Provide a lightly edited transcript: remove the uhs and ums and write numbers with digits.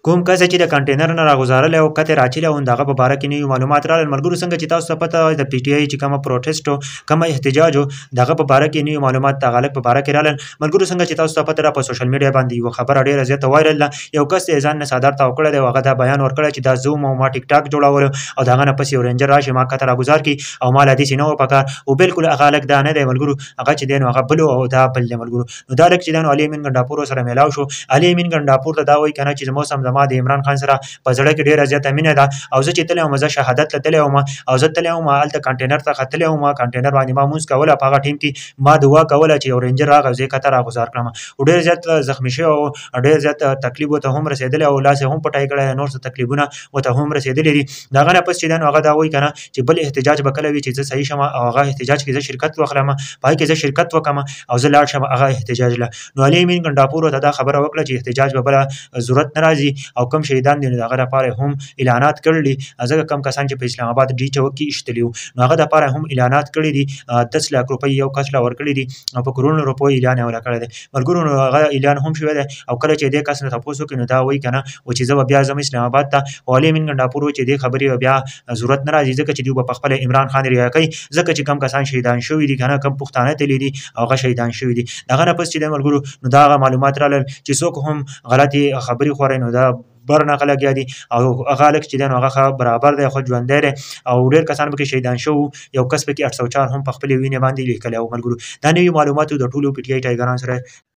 کوم کس چې د کنټینر نه راغوزارلی او کته راچلی او دغه په باره کې نوي معلومات راغلل. ملګرو څنګه چې تاسو ته پته د پی ټی آی چې کومه پروټیسټ کومه احتجاج دغه په باره کې نوي معلومات د غلط په باره کې راغلل. ملګرو څنګه چې تاسو ته پته را په سوشل میډیا باندې یو خبره ډیره زیاته وایرل ده، یو کس یې ځان نه صدر ته وکړی دی او هغه دا بیان ورکړی چې دا زوم او ما ټیک ټاک جوړولو او دغه نه پس یو رینجر راشي ما کته راګوزار کی او ما له دې نه و پکار او بالکل هغه هلک دا نه دی. ملګرو هغه چې دی نو هغه بل او دا بل دی. ملګرو نو دا هلک چې دی نو علي امین ګنډاپور سره میلاو شو. علي امین ګنډاپور ته دا وایي کنه چې زما سم زما د عمران خان سره په زړه کې ډیره زیاته مینه ده او زه چې تللی وم زه شهادت ته تللی وم او زه تللی وم هلته کنټینر ته ختلی وم، کنټینر باندې ما مونځ کوله، په هغه ټیم کې ما دعا کوله چې یو رینجر راغی زه یې کته راغوزار کړم او ډېر زیات زخمي شوی او ډېر زیات تکلیف ورته هم رسېدلی او لاس یې هم پټی کړی، نور څه تکلیفونه ورته هم رسېدلي دي. د هغه نه پس چې دی نو هغه دا وایي که نه چې بل احتجاج به کله وي چې زه صحیح شم او هغه احتجاج کې زه شرکت واخلم، په هغې کې زه شرکت وکړم او زه لاړ شم هغه احتجاج له. نو علي امین ګنډاپور ورته دا خبره وکړه چې احتجاج به بله ضرورت نه راځي او کم شهیدان دي نو د هغه لپاره هم اعلانات کړي دي، ځکه کم کسان چې په اسلام آباد ډي چوک کې ایشتلي وو نو هغه دپاره هم اعلانات کړي دي، 10 لاک روپۍ یو کس له ورکړي دي او په کروڑونو روپو اعلان یې ورله کړی دی. ملګرو نو هغه اعلان هم شوی دی او کله چې دې کس نه تپوس وکړي نو دا وایي که نه و چې زه به بیا ځم اسلام آباد ته. او علي امین ګنډاپور وایي چې دې خبرې به بیا ضرورت نه راځي، ځکه چې دوی به پخپله عمران خان ریا کوي، ځکه چې کم کسان شهیدان شوي دي که نه، کم پښتانه تللي دي او هغه شهیدان شوي دي. د هغه نه پس چې دی ملګرو نو دا هغه معلومات راغلل چې څوک هم غلطې خبرې خوري نو دا بر نه لګیا دي او هغه هلک چې دی نو هغه ښه برابر دی، ښه ژوندی دی او ډېر کسان پکې شهیدان شوو، یو کس پکې 804 هم په خپلې وینې باندې لیکلی و. ملګرو دا نوي معلوماتو د ټولو پي ټي آی ټایګرانو سره.